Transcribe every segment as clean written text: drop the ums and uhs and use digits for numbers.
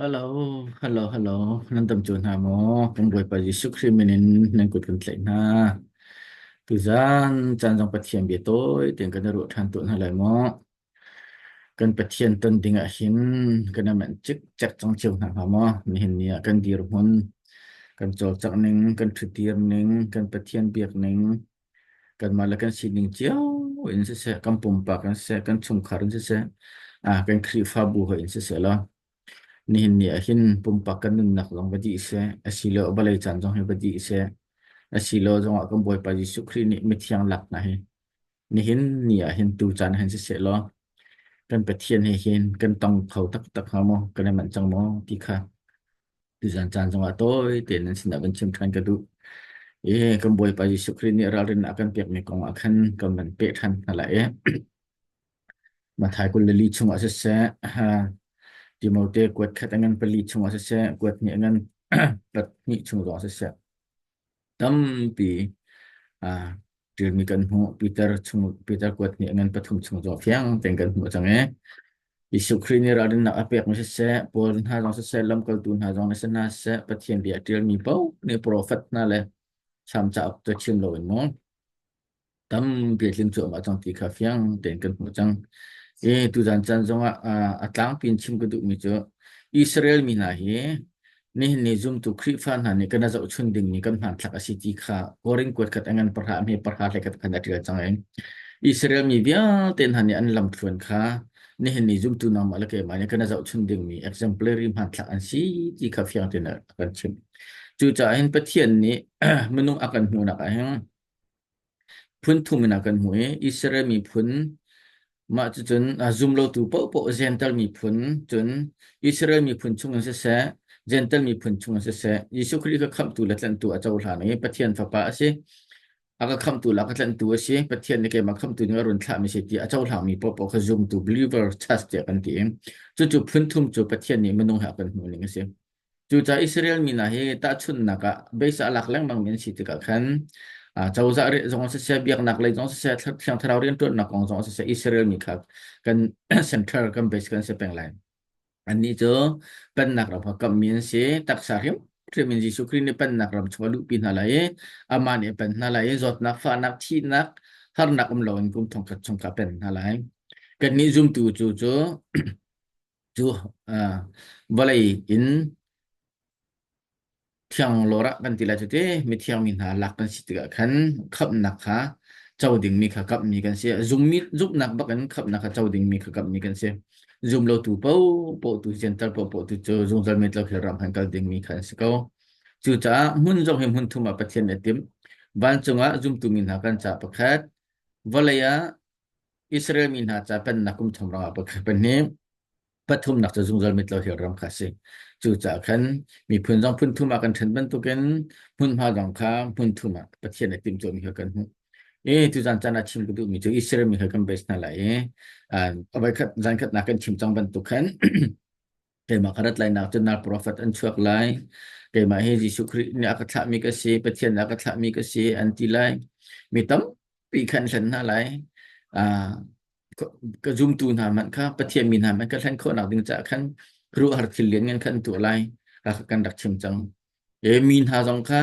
Hello, hello, hello. Nan dam cu hna maw? Kan Bawipa Jesuh Khrih min in nan kut kan tlaih hna. Tuzan caan zong Pathian bia tawi tein kan i ruah ṭhan tawn hna lai maw? Kan Pathian ton ding ah hin kan i manh cikcek cang cio hna hnga maw? Nihin ni ah kan dirhmun, kan cawlcangh ning, kan ṭhutdir ning, kan Pathian biak ning, kanmah le kan sining cio in siseh, kan pumpak in siseh, kan chungkhar in siseh, kan Khrihfabu hoi in siseh law, nihin ni ah hin pumpak kan nunnak zong va dih seh, asilo vawlei caan zong hi va dih seh, asilo zongah kan Bawipa Jesuh Khrih nih mithiang lak hna hi nihin ni ah hin tu caan hin siseh law, kan Pathian he hin kan tong kho taktak hnga maw, kan i manh cang maw ti kha Tuzan caan zongah tawi tein nan sinah van chim ṭhan ka duh. I kan Bawipa Jesuh Khrih nih ralrin a kan pekmi kong ah khan kan van peh ṭhan hna lai i Matthai 24 chungah siseh, Timote kuat khat a ngan pali chungah siseh, kuat hnih a ngan pahnih chung zongah siseh, tampi ṭilmi kan hmuh. Peter chung Peter kuat nih a ngan pathum chung zong fiang tein kan hmuh cang i Jesuh Khrih nih ralrinnak a pekmi siseh, Paul hna zong siseh, lamkaltu hna zong nih si hna seh, Pathian bia a ṭialmi paoh nih profet hna le Salm cauk cu chim loin maw tampi a tling cuahmah cang ti kha fiang tein kan hmuh cang. I tuzan caan zongah a tlangpi in chim ka duhmi cu Israel mi hna hi nihin ni zumtu Khrihfa hna nih kan i zohchun dingmi kan hmanthlak a si ti kha Korin kuat khat a ngan pahra hme pahra hlei khat khan a ṭial cang i Israel mi vialte hna nih an lamthluan kha nihin ni zumtu nangmah le keimah nih kan i zohchun dingmi exemplary hmanthlak an si ti kha fiang tein a kan chimh. Cucaah hin Pathian nih minung a kan hmuhnak ah hin Phun thum in a kan hmuh i Israel miphun mah cucun zumlotu paohpaoh Jentail miphun cun Israel miphun chungin siseh Jentail miphun chungin siseh Jesuh Khrih kha khamhtu le tlanhtu a cohlan i Pathian fapa a si. A ka khamhtu le a ka tlanhtu a si. Pathian nih keimah khamhtu nih a run thlahmi si ti a cohlangmi paohpaoh kha zumtu believer church tiah kan ti. Cucu phun thum cu Pathian nih minung he a kan hmuh ning a si. Cucaah Israel mi hna hi tahchunhnak ah beisa a lak lengmangmi an si tikah khan cozah zong siseh, biaknak lei zong siseh, thiang thlarau rianṭuannak kong zong siseh, Israel mi kha kan center kan base kan si peng lai. Annih cu pennak ram kha kamhmi an si. Taksa hrimhrim in Jesuh Khrih nih pennak ram chung a luhpi hna lai i amah nih a pen hna lai i zawtnak, fahnak, thihnak, harnak um loin kum thongkhat chung kha a pen hna lai. Kannih zumtu cu cu Cu vawlei in thianglawr ah kan ti lai cu ti mithiang mi hna lak kan si tikah khan khamhnak kha co dingmi kha kamhmi kan si. Zummi zumhnak bak in khamhnak kha co dingmi kha kamhmi kan si. Zum lotu paohpaoh tu Jentail paohpaoh tu cu zungzal met lo ram han kal dingmi kha an si ko. Cucaah hmun zong hi hmun thum ah Pathian nih a timh. Vancung ah zumtu mi hna kan ca pakhat, vawlei ah Israel mi hna ca pennak kum thum rangah pakhat pahnih pathumnak cu zungzal mit lo hil ram kha a si. Cucaah khan miphun zong phun thum ah kan ṭhen bantukin hmunhma zong kha hmun thum ah Pathian nih timhtuahmi kha kan hmuh. I tuzan caan ah chim ka duhmi cu Israel mi kha kan base hna lai i voikhat zan khatnak kan chim cang bantuk khan keimah ka rat lainak cu nal profet an chuak lai. Keimah hi Jesuh Khrih nih a ka thlahmi ka si, Pathian nih a ka thlahmi ka si an ti lai. Mi tampi khan hlen hna lai. Ka zumtu hna hmanh kha Pathian mi hna hmanh ka hlen khawhnak ding caah khan khuaruahhar thil lianngan khan an tuah lai. Kan rak chim cang. E mi hna zong kha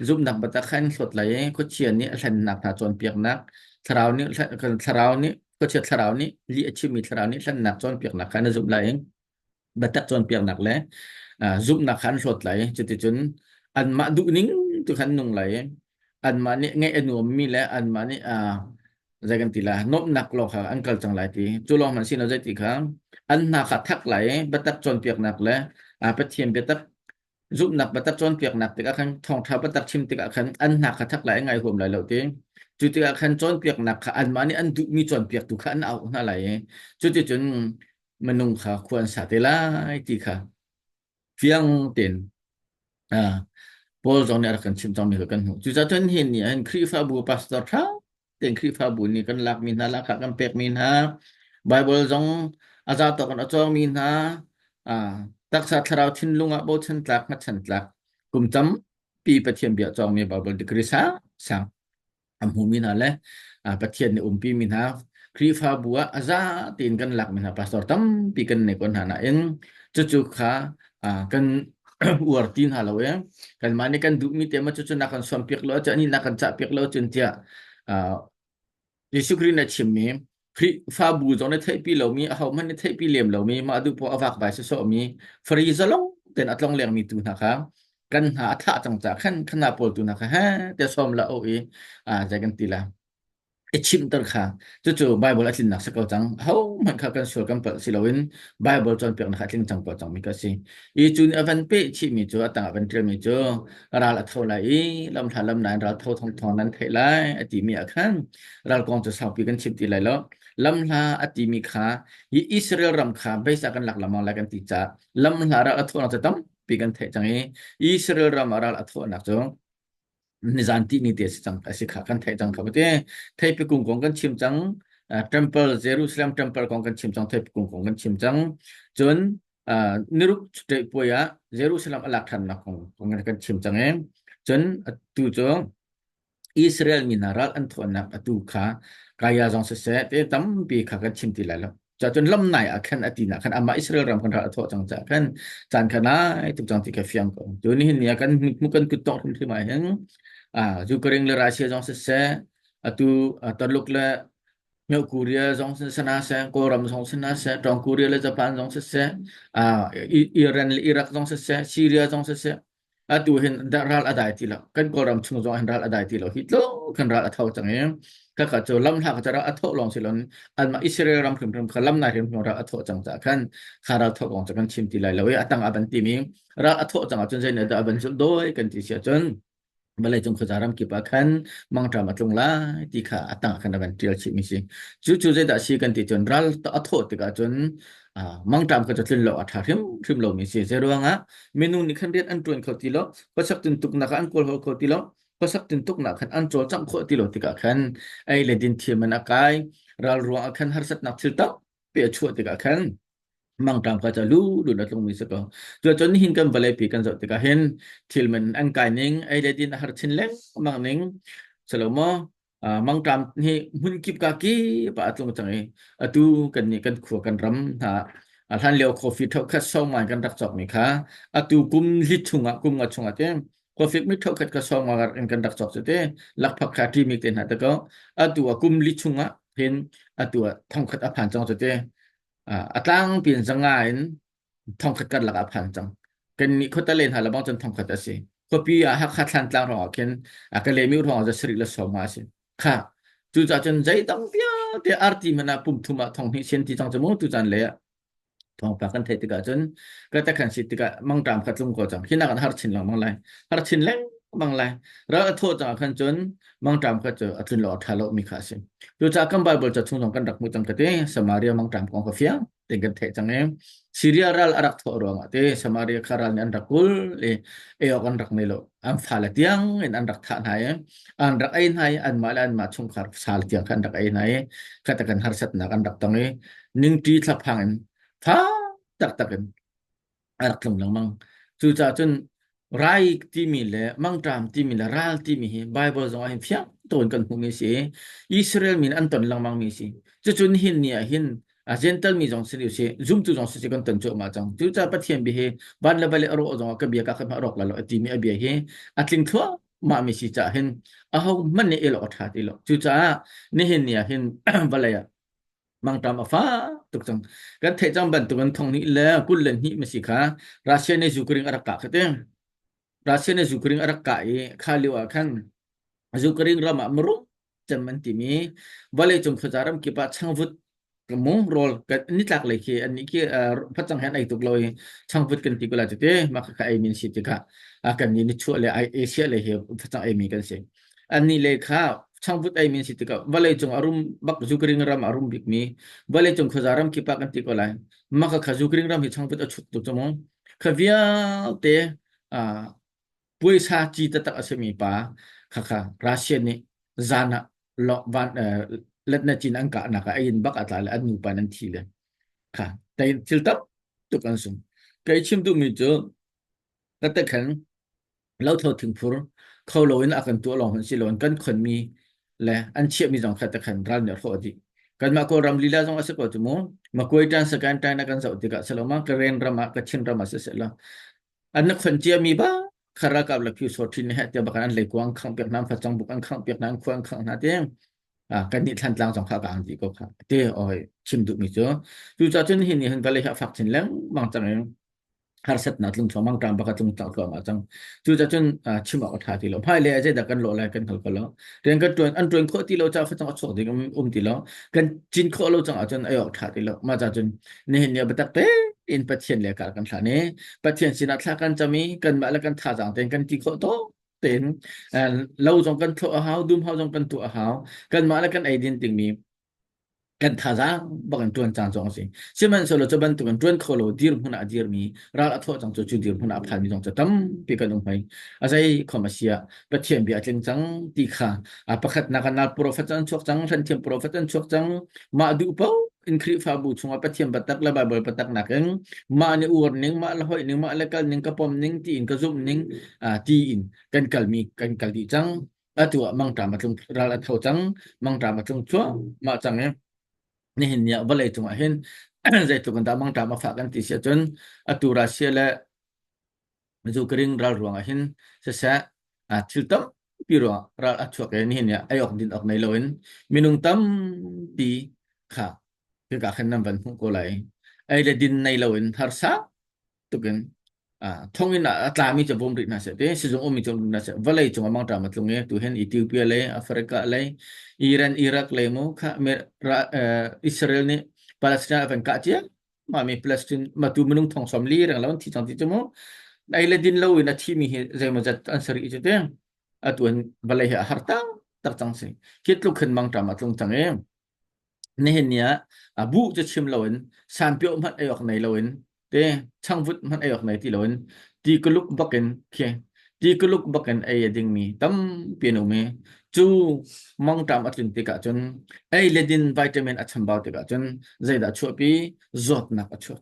zumhnak biatak kha an hlawt lai i khuachia nih a hlennak hna cawnpiaknak thlarau nih thlarau nih khuachia thlarau nih lih a chimmi thlarau nih hlennak cawnpiaknak kha na zumh lai i biatak cawnpiaknak le zumhnak kha an hlawt lai. Cuticun anmah duhning tu khan nung lai i anmah nih ngaih a nuammi le anmah nih zei kan ti la nuamhnak lawng kha an kal cang lai ti. Cu lawng hmanh si lo zeiti kha an hna kha thak lai i biatak cawnpiaknak le Pathian biatak zumhnak biatak cawnpiaknak tikah khan thawngṭha biatak chim tikah khan an hna kha thak lai an ngai huam lai lo ti. Cu tikah khan cawnpiaknak kha anmah nih an duhmi cawnpiaktu kha an auh hna lai i cuticun minung kha khua an sa te lai ti kha fiang tein Paul zong nih a rak kan chimh cangmi kha kan hmuh. Cucaah cun hin ni ahhin Khrihfabu pastor ṭha tein Khrihfabu nih kan lakmi hna, lahkhah kan pekmi hna, Bible zong a za tawk in a cawngmi hna, taksa thlarau thinlung ah bochan tlak, hngatchan tlak, kum tampi Pathian bia cawngmi Bible degree sang sang a hmumi hna le Pathian nih umpimi hna Khrihfabu ah a za tein kan lakmi hna pastor tampi kan nei ko hna nain cucu kha Kan uar ti hna lo e. Kanmah nih kan duhmi te ma cucu na kan sawmpiak lo ahcun anih na kan cahpiak lo ahcun tiah Jesuh Khrih nih a chimmi Khrihfabu zong nih theihpi lomi ahohmanh nih theihpi lem lomi mah duh poah a vakvai sawsawhmi Fari zalong tein a tlong lengmi tu hna kha kan hna a thah cang caah khan khana pawl tu hna kha he te sawm la o i zei kan ti la i chimter kha cucu Bible a tlinnak si ko cang. Ahohmanh kha kan sual kan palh si loin Bible cawnpiaknak kha a tling cang ko cangmi kha a si. I cu nih a van peh chihmi cu a tang ah van ṭialmi cu ral a tho lai i lamhla lam nain ral tho thong thong nan theih lai a timi ah khan ral kong cu saupi kan chim ti lai lo. Lamhla a timi kha hi Israel ram kha beisa kan lak lamang lai kan ti caah lamhla ral a thawhnak cu tampi kan theih cang i Israel ram ah ral a thawhnak cu nizan ti ni te si cang a si kha kan theih cang kha te theipi kung kong kan chim cang temple Jerusalem temple kong kan chim cang theipi kung kong kan chim cang cun niruk ṭeih puai ah Jerusalem a lak ṭhannak kong kong kan chim cang e cun atu cu Israel mi hna ral an thawhnak atu kha kaya zong siseh te tampi kha kan chim ti lai lo Cun lamnai ah khan a tinak khan amah Israel ram khan ral a thawh cang caah khan caan kha nai tuk cang ti kha fiang ko. Tu nihin ni ah kan mu kan kut tawk hrimhrim ah hin Ukraine le Russia zong siseh atu Taluk leမြောက်Korea zong siseh seh Kawlram zong siseh seh Tawng Korea le Japan zong siseh Iran le Iraq zong siseh Syria zong siseh Atu hin ral a dai ti lo. Kan Kawlram chung zong hin ral a dai ti lo. Hi tluk kan ral a tho cang i khakha cu lam hla kha ral a thawh lawng si loin anmah Israel ram hrimhrim kha lam nai hrimhrim ral a thawh cang caah khan kha ral thawh kong cu kan chim ti lai lo i a tang ah ban timi ral a thawh cang ahcun zei nih dah a van zulh dawi kan ti si ahcun vawleicung khuaza ram kip ah khan mangṭam a tlung lai ti kha a tang ah khan a van ṭial chihmi si. Cu cu zeidah a si kan ti cun ral a thawh tikah cun mangṭam kha cu tlun lo a ṭha hrimhrim lomi si. Zeiruangah minung nih khan rian an ṭuan kho ti lo, khuasak tintuknak ah an kawlhawl kho ti lo, khuasak tintuknak khan an cawlcangh khawh ti lo tikah khan ei le din thiam in a kai, ral ruangah khan harsatnak thil tampi a chuah tikah khan mangṭam kha cu lu lu na tlungmi si ko. Cuacun nihin kan vawleipi kan zoh tikah hin thil man an kai ning, ei le din a har chin lengmang ning, silo maw mangṭam hi hmun kip ka kip ah a tlung cang i atu kan nih kan khua kan ram hna a hlan lio coffee thokhat sawng kan rak cawkmi kha atu kum li chungah kum nga chungah te coffee mi thokhat kha sawng in kan rak cawk cu te lakphak kha ṭi mi te hna te ko atu a kum li chungah hin atu ah thongkhat a phan cang cu te a tlangpi in zanga in thongkhat karlak ah a phan cang. Kannih khuatale hna lebang cun thongkhat a si. Khuapi ah Hakha Thlantlang hrawng ah khin a Kalemi hrawng ah sarih le sawm a si. Kha cucaah cun zeidang vialte arti hmanh ah pum thum ah thong hnih sen ti cang cu mu tu caan le ah thawngpang kan theih tikah cun ka takhan si tikah mangṭam kha tlung ko cang. Hinak an har chin lengmang lai. Har chin lengmang lai. Ral a thawh cang ah khan cun mangṭam kha cu a tlun lo a ṭha lo mi kha a si. Cucaah kan Bible ca chung zong kan rak hmuh cang ka ti. Samaria mangṭam kong ka fiang tein kan theih cang i Syria ral a rak thawh ruangah te Samaria kha ral nih an rak kul i ei awk an rak nei lo an fale tiang in an rak thah hna i an rak ei hna i anmah le anmah chungkhar sal tiang kha an rak ei hna i khata kan harsatnak an rak tong i ningṭi thlaphang in tha taktak in a rak tlung lengmang. Cucaah cun rai timi le mangṭam timi le ral timi hi Bible zong ah hin fiang tawn kan hmuhmi a si i Israel mi nih an ton lengmangmi a si. Cucun hin ni ah hin a Gentle mi zong si si zumtu zong si si kan ton cuahmah cang. Cucaah Pathian bia hi van le vawlei a rawh zong ah ka bia ka khat a rawk lai lo a timi a bia hi a tling thluahmah mi si caah hin aho hmanh nih el awk a ṭha ti lo. Cucaah nihin ni ah hin vawlei ah mangṭam a fak tuk cang. Kan theih cang bantukin thong hnih le 22 ma si kha Russia nih Ukraine a rak kah kha ti. Russia nih Ukraine a rak kah i kha lio ah khan Ukraine ram ah marum cem an timi vawleicung khuaza ram kip ah changvut mu rawl kan nitlak lei khi an nih khi facang he an ei tuk lo i changvut kan ti ko la tete mah kha ei min si tikah kan nih nichuah le Asia le hi facang ei mi kan si. Annih le kha changvut ei min si tikah vawleicung a rum bak Ukraine ram a rum bikmi vawleicung khuaza ram kip ah kan ti ko lai. Mah kha Ukraine ram hi changvut a chuk tuk cu mu. Kha vialte puaisa ci taktak a simi pa kha kha Russia nih zan ah van letna cin an kahnak ah a inn bak a tla le an nupa nan thi le kha tei thil tam tuk an sung. Kei chim duhmi cu ka te khan lothlo thingphur kho loin a kan tuah lawng hmanh si loin kan khonmi le an chiahmi zong kha te khan ral nih a hrawh dih. Kanmah Kawlram lila zong a si ko cu mu. Makuai ṭan Sagaing ṭan a kan zoh tikah saloma Karen ram ah Kachin ram ah siseh law an na khon cia mi ba kha ralkap le pyu sawt ṭhin he tiah bakan an leikuang khang piak hna facang buk an khang piak hna an khua an khang hna te kan nih Thlantlang zong kha kaang dih ko kha te oi chim duh mi cu cucaah cun hi ni hin vawlei hi a fak chin lengmang cang i harsatnak tlung thluahmang ṭam bak a tlung cang thluahmah cang. Cucaah cun chim awk a ṭha ti lo. Hmailei ah zeidah kan lawh lai kan hngal ko lo. Rian kan ṭuan an ṭuan khawh ti lo caah facang a chuak ding um ti lo. Kan cin khawh lo cang ahcun ei awk ṭha ti lo. Mah caah cun nihin ni ah biatak tein Pathian le kar kan hlan i Pathian sinah thla kan cam i kanmah le kan thazaang tein kan ti khawh tawk tein lo zong kan thlawh a hau, dum hau zong kan tuah a hau. Kanmah le kan eidin dingmi kan thazaang bak in ṭuan caan zong a si. Sihmanhsehlaw cu bantuk in ṭuan kho lo dirhmun ah a dirmi ral a thawh cang cu cu dirhmun ah a phanmi zong cu tampi kan um hoi. A zei khom a si ah Pathian bia a tling cang ti kha a pakhatnak ah nal profet an chuak cang, hlenthiam profet an chuak cang. Mah duh paoh in Khrihfabu chungah Pathian biatak le Baibal biatak nakin mah nih uar ning, mah le hoih ning, mah le kal ning, ka pom ning tiin ka zumh ning tiin kan kalmi kan kal dih cang. Atu ah mangṭam a tlung ral a tho cang mangṭam a tlung cuahmah cang i nihin ni ah vawlei cungah hin zeitluk in dah mangṭam a fah kan ti si ahcun atu Russia le Ukraine ral ruangah hin siseh thil tampi ruangah ral a chuak i nihin ni ah ei awk din awk nei loin minung tampi kha hika khan nan van hmuh ko lai. Ei le din nei loin harsa tukin thonginn ah a tlami cu bawm rih hna seh ti sizung ummi cu um rih hna seh vawlei cung ah mangṭam a tlung i tu hin Ethiopia lei Africa lei Iran Iraq lei mu kha Israel nih Palestine a van kah cia mah mi Palestine ma tu minung thong som li reng lo an thi cang ti cu mu ei le din lo in a thi mi hi zeimawzat an sari cu te atu in vawlei hi a har tak tak cang si khi tluk khin mangṭam a tlung cang i Nihin ni ah a buh cu chim loin sanpioh hmanh ei awk nei loin te changvut hmanh ei awk nei ti loin ti kuluk bakin khi ti kuluk bakin ei a dingmi tampi an um i cu mangṭam a tlun tikah cun ei le din vitamin a chambau tikah cun zeidah a chuahpi zawtnak a chuak.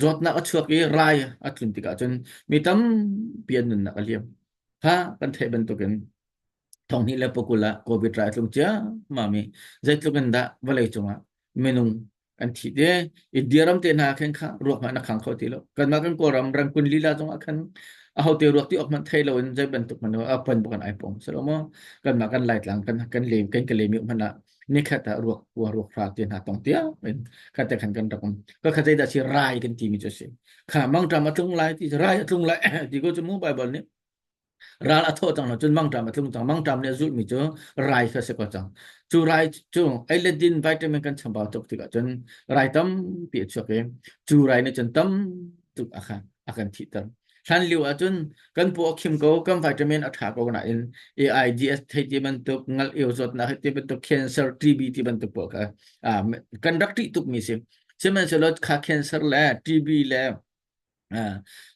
Zawtnak a chuak i rai a tlun tikah cun mi tampi an nunnak a liam. Kha kan theih bantukin thonghnih le pakul ah COVID rai a tlung ciammam i zeitluk in dah vawlei cungah minung an thi te India ram te hna khin kha ruak hmanh a khang kho ti lo. Kanmah kan Kawlram Rangoon lila zongah khan ahote ruak ti awk hmanh thei loin zei bantuk hmanh a pon bak an ai pong selo maw kanmah kan Laitlang kan kan le kan ka lemi hmanh ah nikhat ah ruak ruak hra te hna tong tiang in kha te khan kan rak um ka kha zeidah si rai kan timi cu si kha mangṭam a tlung lai ti rai a tlung lai ti ko cu mu Bible nih ral a thawh cang lo cun mangṭam a tlung cang mangṭam nih a zulhmi cu rai kha si ko cang cu rai cu ei le din vitamin kan chambau tuk tikah cun rai tampi a chuak i cu rai nih cun tam tuk a kha a kan thihter hlan lio ahcun kan paw a khim ko kan vitamin a ṭha ko nain AIDS thei ti bantuk ngal eo zawtnak hi ti bantuk cancer TB ti bantuk pawl kha kan rak ṭih tukmi si sihmanhsehlaw kha cancer le TB le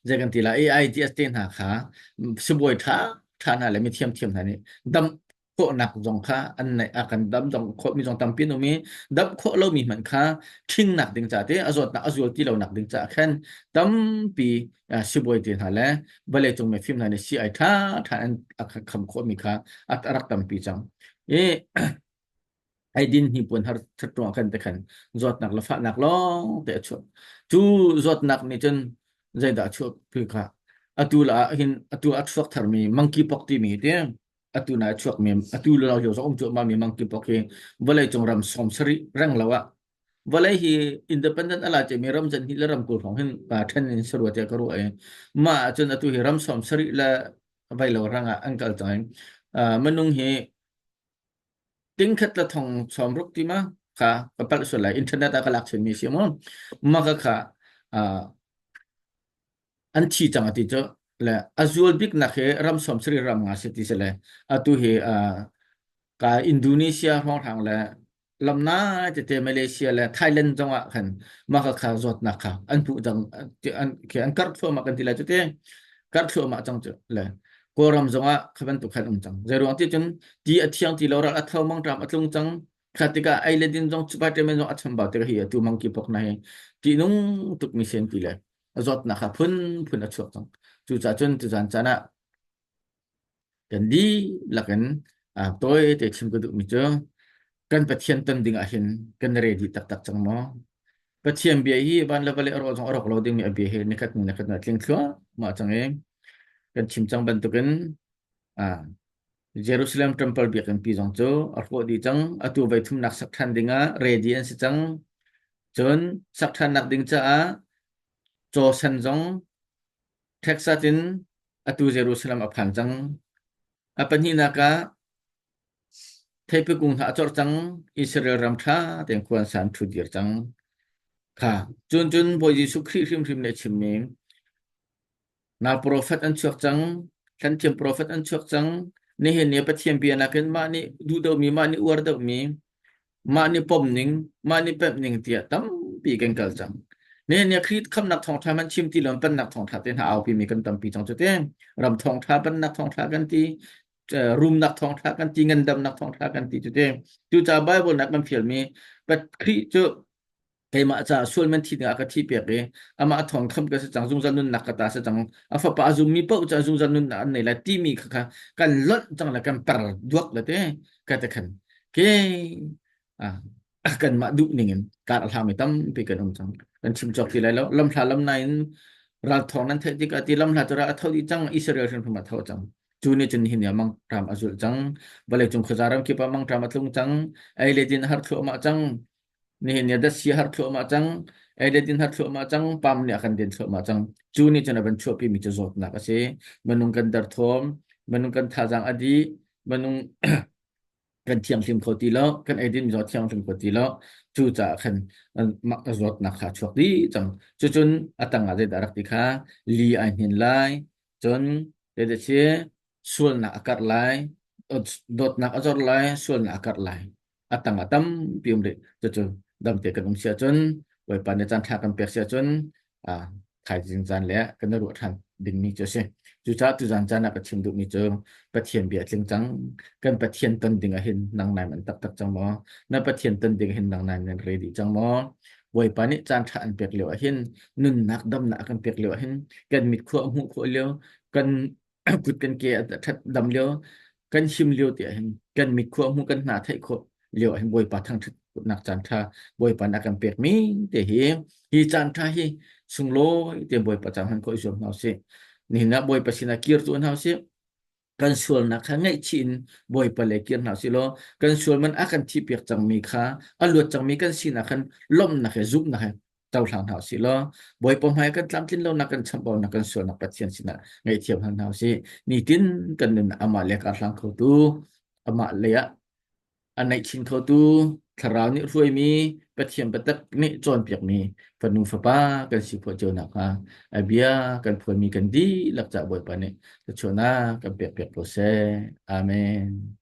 zei kan ti la AIDS te hna kha sibawi ṭha ṭha hna le mithiam thiam hna nih dam khawhnak zong kha an neih a kan dam zong khawhmi zong tampi an um i damh khawh lomi hmanh kha ṭhingnak ding ca te a zawtnak a zual ti lonak ding caah khan tampi sibawi te hna le vawleicung mifim hna nih sii-ai ṭha ṭha an a kham khawhmi kha a rak tampi cang. I eidin hnipuan har ṭhat ruangah khan te khan zawtnak le fahnak lawng te a chuak. Cu zawtnak nih cun zeidah a chuah kha atu la ah hin atu a chuak tharmi monkeypox timi hi ti atu na chuak mi atu lo lio zong um cuahmah mi monkeypox hi vawlei cung ram 70 reng lo ah vawlei hi independent ala che mi ram zan hi le ram kul hrawng hin pa then in sarua te ka ruah i ma ahcun atu hi ram 70 le vai lo rang ah an kal cang manung hi tingkhat la thong chom ruk ti ma kha ka palh sual lai internet ah ka lak chin mi si mu ma ka kha an thi cang ati cu le a zual bik nak hi ram 70 ram nga si ti si le atu hi ka Indonesia hrawnghrang le lamna tete Malaysia le Thailand zong ah khan mah kha kha zawtnak kha an puh cang an khi an karh thluahmah kan ti lai tete karh thluahmah cang cu le Kawlram zong ah kha bantuk khan um cang zei ruang ti cun ti a thiang ti lo ral a tho mangṭam a tlung cang kha tikah ei le din zong vitamin zong a chambau tikah hi atu monkeypox na hi ṭihnung tuk mi sen ti le a zawtnak kha phunphun a chuak cang. Cucaah cun tuzan caan ah kan dihlak in tawi te chim ka duhmi cu Kan Pathian ton ding ah hin kan ready taktak cang maw? Pathian bia hi van le vawlei a rawh zong a rawk lo dingmi a bia hi nikhat hnu nikhat a tling thluahmah cang i kan chim cang bantukin ah Jerusalem Temple biakinn pi zong cu a hrawh dih cang. Atu voi thumnak sak ṭhan dingah ready an si cang. Cun sak ṭhannak ding caah caw sen zong Texas in atu Jerusalem a phan cang. A pahnihnak ah Theipi kung hna a corh cang, Israel ram ṭha tein khua an san ṭhu dir cang. Kha cun cun Bawi Jesuh Khrih hrimhrim nih a chimmi nal profet an chuak cang, hlanthiam profet an chuak cang. Nihin ni Pathian bia nakin mah nih duh deuhmi, mah nih uar deuhmi, mah nih pom ning, mah nih pemh ning tiah tampi kan kal cang. Nihin ni Khrih khamnak thawngṭha man chim ti lo pennak thawngṭha te hna aupi mi kan tampi cang cu te. Ram thawngṭha, pennak thawngṭha kan ti. Rumnak thawngṭha kan ti ngandamnak thawngṭha kan ti cu ti cucaah Bible nak kan fialmi Khrih cu keimah caah sual man thi dingah ka thi piak i amah a thawng kham ka si cang zungzal nunnak ka ta si cang a fapa a zummi paoh cu zungzal nunnak an nei lai timi kha kha kan lonh cang le kan per duak le te ka te khan ke kanmah duh ning in kar a hlangmi tampi kan um cang. Kan chim cawk ti lai lo. Lamhla lam nain ralthawng nan theih tikah ti lamhla cu ral a tho dih cang. Israel hrimhrim a tho cang. Cu nih cun nihin ni ah mangṭam a zulh cang. Vawleicung khuaza ram kip ah mangṭam a tlung cang. Ei le din a har thluahmah cang. Nihin ni ah datsi a har thluahmah cang. Ei le din har thluahmah cang. Pam nih a kan den thluahmah cang. Cu nih cun a van chuahpimi cu zawtnak a si. Minung kan derthawm. Minung kan thazaang a dih. Minung kan thianghlim kho ti lo kan eidin zaw thianghlim kho ti lo cu caah khan zawtnak kha chuak dih cang cucun a tangah zeidah rak ti kha li ai hnin lai cun zeidah si sualnak a karh lai dawtnak a zor lai sualnak a karh lai a tangah tampi um rih cucu damte kan um si ahcun Bawipa nih caan ṭha kan pek si ahcun thaizing caan le kan i ruah ṭhan dingmi cu a si. Cucaah tuzan caan ah ka chim duhmi cu Pathian bia a tling cang. Kan Pathian ton ding ah hin nang nai man taktak cang maw? Na Pathian ton ding hin nang nai nan ready cang maw? Bawipa nih caan ṭha an pek lio ah hin nunnak damnak a kan pek lio ah hin kan mit khua a hmuh khawh lio kan kut kan ke a ṭhat dam lio kan him lio ti ah hin kan mit khua hmu kan hna theih khawh lio ah hin Bawipa thangṭhatnak caan ṭha Bawipa nih a kan pek mi te hi hi caan ṭha hi sunglawi te Bawipa caan hman khawh i zuam hna usih nihin ah Bawipa sinah kir tu hna usih kan sualnak kha ngaihchih in Bawipa le kir hna usih law kan sual man a kan thihpiak cangmi kha a luat cangmi kan sinak khan lawmhnak he zumhnak he cohlang hna usih law Bawipa hmai kan tlamtlin lonak kan chambaunak kan sualnak Pathian sinah ngaihthiam hal hna usih nitin kan nun amah le kar hlang khotu amah lei ah a naih chin khotu thlarau nih hruaimi Pathian biatak nih cawnpiakmi fanu fapa kan si khawh cio nakhnga a bia kan phuanmi kan dihlak ca Bawipa nih thluachuahnak kan pek piak ko seh. Amen.